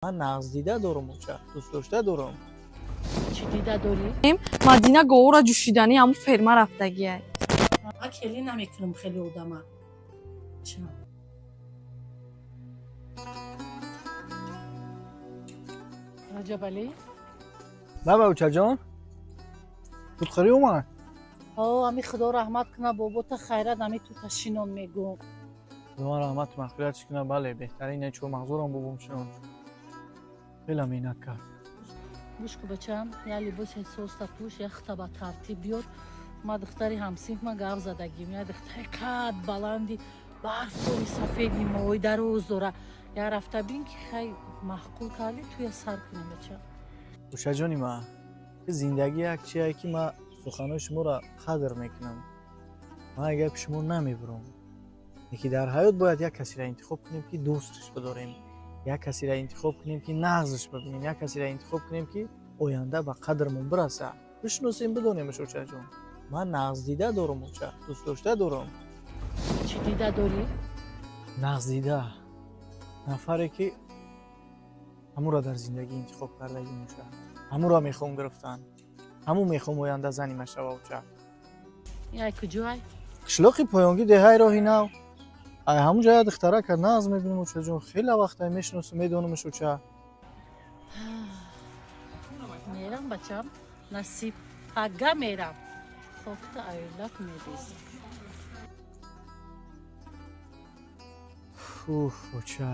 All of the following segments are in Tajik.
Ман нағздида дорум, оча, дӯстдошта дорум. Чӣ дида дорӣ? Мадина говора ҷӯшиданӣ ҳамун ферма рафтагиай. Ман келӣ намекунам хеле одама. Ча? Раҷабалӣ? Баба, очаҷон, дудхӯрӣ омад. О, ами худо раҳмат куна бобота, хайрат, ами тута шинон мегӯм. Худованд раҳмату мағфиратш куна. Бале, беҳтарин чормағзорам бобом шинон. Хеле меҳнат кард. Гӯш ку, бачам, я либоси соста пӯш, я хта ба тартиб биёр. Ма духтари ҳамсинф ма гап задагим, я духтари қад баланди барфои сафеди мои дароз дора. Я рафта бин, ки хай маъқул кардӣ, туя сар кунем, бачам. Очаҷони ма, зиндагӣ як чие, ки ма суханои шуморо қадр мекунам. Ман агар гапи шумо намебурам, лекин дар ҳаёт бояд як касеро интихоб кунем, ки дӯсташ бидорем, як касеро интихоб кунем, ки нағзаш бибинем, як касеро интихоб кунем, ки оянда ба қадрмон бираса, бишносем, бидонемаш. Очаҷон, ман нағздида дорум, оча, дӯстдошта дорум. Чӣ дида дорӣ? Нағздида нафаре, ки ҳамуро дар зиндагӣ интихоб кардагим, оча, ҳамуро мехоҳам гирифтан, ҳамун мехоҳам оянда зани ма шава, оча. Яй куҷой? Қишлоқи поёнгӣ, деҳаи Роҳи Нав. Ай ҳамун ҷоя духтарака нағз мебинем, очаҷон, хеле вақта мешиносам, медонамаш, оча. Мерам, бачам, насиб, пага мерам, хокта аюлак мерезам. Уф, оча,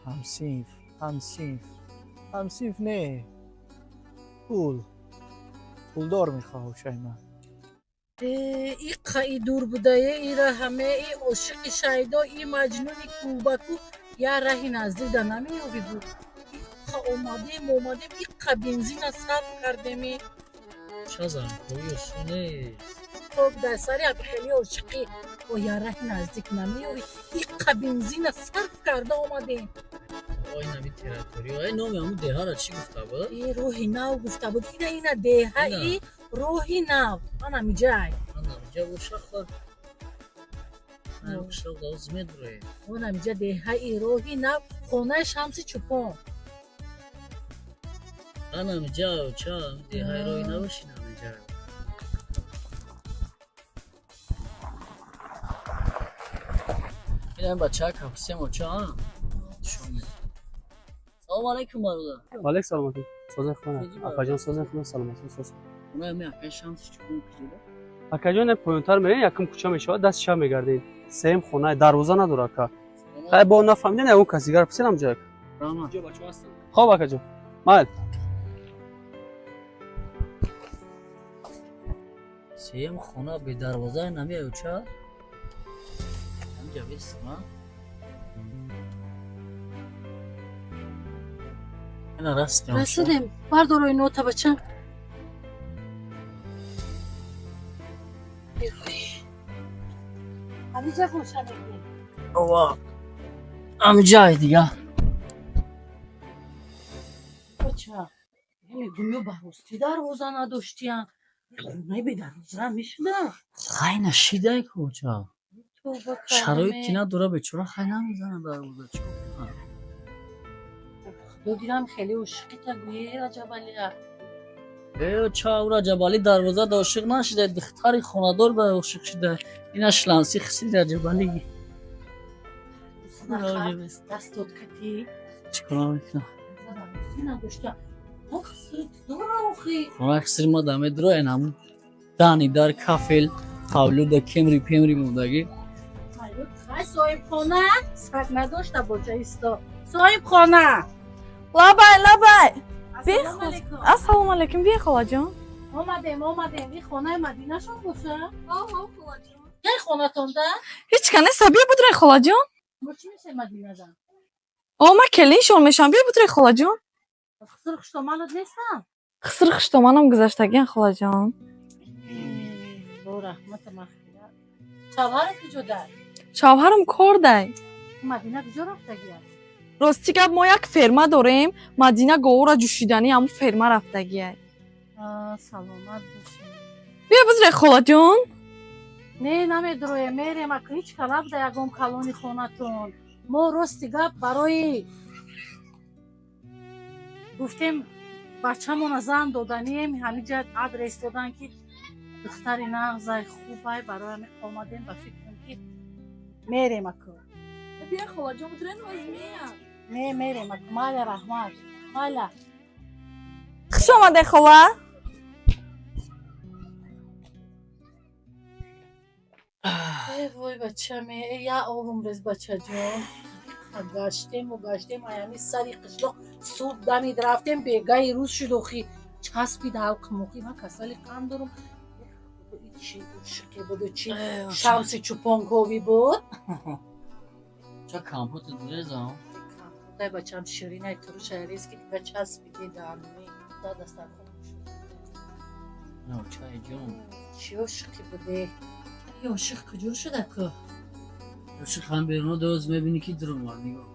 ҳамсинф, ҳамсинф, ҳамсинф не, пул, пулдор мехоҳ, очаи ман. Иқа и дур будае, ира ҳаме и ошиқи шайдо, и маҷнуни кӯбаку, я раҳи наздик да намеёбӣ буд. Иқа омадем, омадем, иқа бензина сарф кардеми. Ча занкои осон нест. Хоб, дар сари аби хеле ошиқӣ о я раҳи наздик намеёбӣ, иқа бензина сарф карда омадем. Ой, нами территория. Ай, номи ҳамун деҳара чӣ гуфта буд? Э, Роҳи Нав гуфта буд. Ина, ина деҳаи Роҳи Нав, анамиҷай. Анамиҷа боша, хор. Қишлоқ давоз медроe. Анамиҷа деҳаи Роҳи Нав, хонаи Шамси Чӯпон. Анамиҷа, ча деҳаи Роҳи Нав шинамиҷа. Инам бача кафсем, оча, а? Шоме. Салом алейкум, бародар. Алейк саломатӣ. Созен хона. Чӣ бародар? Акаҷон, созен хона, саломатӣ, соз. Онаи ми акай Шамси Чӯпон куҷода? Акаҷон, поёнтар мерем, якум кӯча мешавад, даст чап мегардем. Сеюм хона, дарвоза надора, ака. Хай, бо нафаҳмиден, ягон кас дигар пурсидам ҷояк. Раҳмат. Хоб, акаҷон. Майли. Сеюм хона бе дарвоза нами оча? Ҳамҷа бестам, а? Ина расидем. Расидем, бардорои нота, бачам. Ҳамиҷа боша мегӯем. Ова. Ҳамҷай дига. Бача, мегӯм, ё ба ростӣ дарвоза надоштиян, хонаи бедарвоза мешуда? Хай, нашидай ку, оча. Тавба. Шароит ки кардаме. надора, бечора, хай намезана дарвоза, чӣ кунам? Худо гирам, хеле ошиқита гӯе, Раҷабалия. Э, ча, ӯ Раҷабалӣ дарвоза да ошиқ нашида, духтари хонадор ба ошиқ шида. Ина шланси хиси Раҷабалӣ. Дастот кати. Чӣ кунам мекунам? Надошта дора охи. Хона хисри ма да медроен, ҳамун дани дар кафел қавлуда кемри пемри мондагӣ. Хай, соҳибхона сак надошта боча, исто, соҳибхона. Лабай, лабай. Ассалому алайкум. Ассалому алайкум, бия, холаҷон. Омадем, омадем, и хонаи Мадинашон боша? Кай хонатонда? Ҳеҷ ка неста, бия будрай, холаҷон. Мо чӣ мешем Мадинада? О, ма келиншон мешавам, бия будрай, холаҷон. Хиср хуштоманат нестам? Хиср хуштоманам гузаштагиан, холаҷон. Бо раҳмата мағфират. Шавҳарат куҷо дар? Шавҳарам кор дай. Мадина куҷо рафтагиаст? Рости гап, мо як ферма дорем, Мадина говора ҷӯшиданӣ ҳамун ферма рафтагиай. Саломат бошед. Бия будрай, холаҷон. Не, намедроем, мерем, ака ҳеҷ ка набуда ягон калони хонатон. Мо рости гап барои Гуфтем, бачамона зан доданием, ҳамиҷа адрес додан, ки духтари нағзай, хубай. Барои ҳами омадем. Ба фикрам, ки мерем аку. Бия, холаҷон, трен возьмея. Не, мерем аку. Майла, раҳмат, майла. Хуш омаде, хола. Э, вой, бачаме, э, я овум рез, бачаҷон. Гаштему гаштем, аями сари қишлоқ субҳ дамид рафтем, бегаи рӯз шуд, охи часпид ҳалқмоқи. Ман касали қанд дорум. Чи ошиқе буду, чи Шамси Чӯпонковӣ буд. Ча компоти дирезам. Дай, бачам, ширинай турушай рез, ки дига часпиде даҳанми да дастархон шуд. Чай ҷон. Чи ошиқе буде? И ошиқ куҷо шуда ку? Ошиқ ҳам беруно доз мебинӣ, ки дуромад, нигоҳ.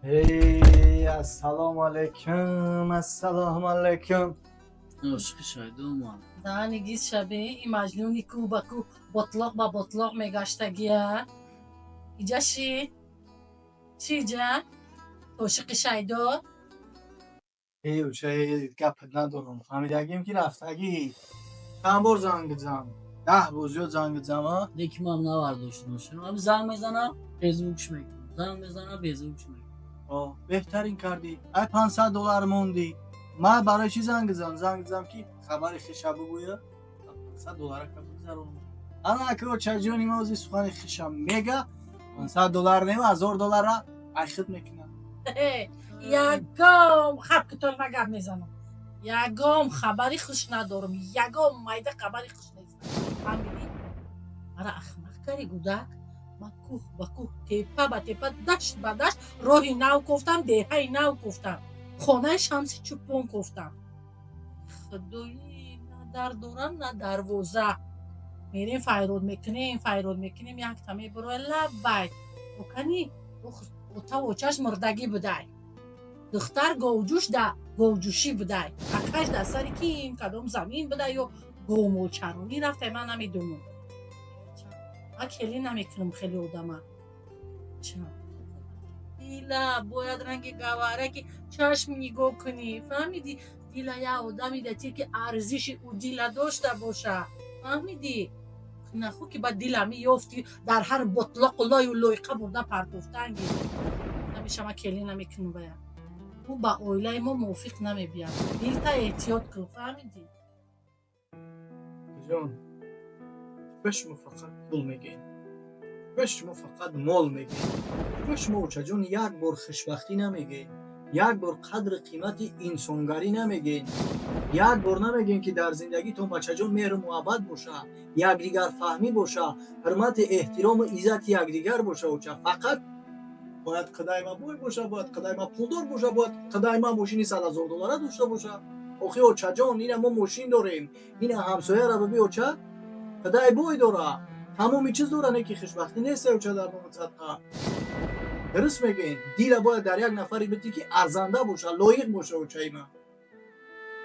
Эй, ассалому алайкум, ассалому алайкум. Ошиқи шайдо омад. Даҳани гиз шабе, и маҷнуни кӯ ба кӯ, ботлоқ ба ботлоқ мегаштагия. Иҷа ши? Чи иҷа? Ошиқи шайдо? Эй, уча, гапат надорам. Фаҳмидагим, ки рафтагӣ. Чанд бор занг зам? 10 бор зиёд занг зам, а? Леки ман навардошта бошам. Ҳам занг мезанам, безвукш мекунам. Занг мезанам, безвукш мекунам. О, беҳтарин кардӣ. Ай 500 доллар мондӣ. Ман барои чӣ занг зам? Занг зам, ки хабари хиша бигӯя. 500 доллара ка бигзаронам. Ана ака, очаҷони ма ози сухани хишам мега 500 доллар не, 1000 доллара ай хид мекунам. Ягом хаб китол ма гап мезанам. Ягом хабари хуш надорам. Ягом майда хабари хуш нест. Фаҳмидӣ? Мара ахмақ кари, гудак. Ма кӯҳ ба кӯҳ, тепа ба тепа, дашт ба дашт роҳи нав кофтам, деҳаи нав кофтам, хонаи Шамси Чӯпон кофтам. Худои, на дар дорам, на дарвоза. Мерем, файрод мекунем, файрод мекунем, якта мебуроя, лаббай, окани отаву очаш мурдагӣ будай, духтар говҷӯш да говҷӯшӣ будай, акаш дар сари ким кадом замин будай ё говмолчаронӣ рафтай, ман намедонам. Ман келӣ намекунам хеле одама. Дила бояд ранги гавҳараки чашм нигоҳ кунӣ, фаҳмидӣ? Дила як одами дати, ки арзиши ӯ дила дошта боша, фаҳмидӣ? Наху ки ба дила меёфти, дар ҳар ботлоқу лою лойқа бурда партофтанги. Ҳамеша ман келӣ намекунам, бая ӯ ба оилаи мо мувофиқ намебиёд. Дилта эҳтиёт кун, фаҳмидӣ? Ҷон, ба шумо фақат пул мегӯем, ба шумо фақат мол мегӯем, ба шумо, очаҷон, як бор хушбахтӣ намегӯем, як бор қадру қимати инсонгарӣ намегӯем, як бор намегӯем, ки дар зиндагитон, бачаҷон, меҳру муҳаббат боша, якдигарфаҳмӣ боша, ҳурмати, эҳтирому иззати якдигар боша. Оча, фақат бояд қадайма бой боша, бояд қадайма пулдор боша, бояд қадайма мошини 100 000 доллара дошта боша. Охи, очаҷон, ина мо мошин дорем, ина ҳамсояра биби, оча, қадай бой дора, тамоми чиз дора, не ки хушбахтӣ нест, оча, дар номи садқа. Дуруст мегӯем, дила бояд дар як нафаре битӣ, ки арзанда боша, лоиқ боша, очаи ман.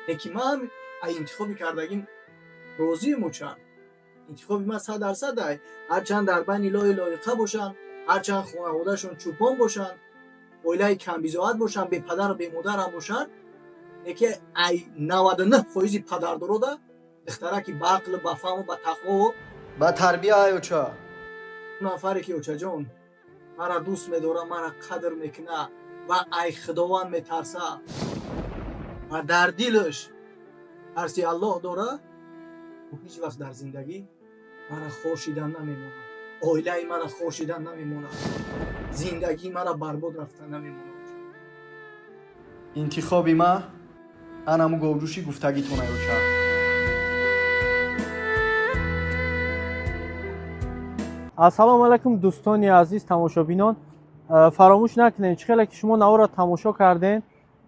Лекин ман а интихоби кардагим розием, оча. Интихоби ман 100% ай. Ҳарчанд дар байни лою лоиқа бошанд, ҳарчанд хонаводашон чӯпон бошанд, оилаи камбизоат бошанд, бепадару бемодарам бошанд, лекин ай 99 фоизи падардорода духтараки ба ақлу, ба фаҳму, ба тақвову ба тарбия ай, оча. Нафаре ки, очаҷон, маро дӯст медора, маро қадр мекуна ва ай Худованд метарса ва дар дилаш тарси Аллоҳ дора, ӯ ҳеҷ вақт дар зиндагӣ маро хор шидан намемонад, оилаи маро хор шидан намемонад, зиндагии маро барбод рафтан намемонад. Интихоби ма анаму говҷӯши гуфтагитон ай, оча. Ассалому алайкум, дӯстони азиз, тамошобинон. Фаромӯш накунед, чӣ хеле ки шумо наворро тамошо кардем,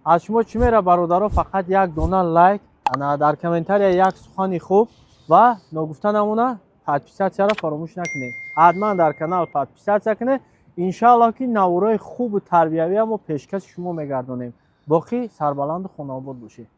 аз шумо чӣ мера, бародаро? Фақат як дона лайк, ана дар комментария як сухани хуб ва ногуфта намона, подписаться ро фаромӯш накунед. Ҳатман дар канал подписаться кунед. Иншааллоҳ, ки наворои хубу тарбиявия мо пешкаши шумо мегардонем. Боқӣ сарбаланду хонаобод бошед.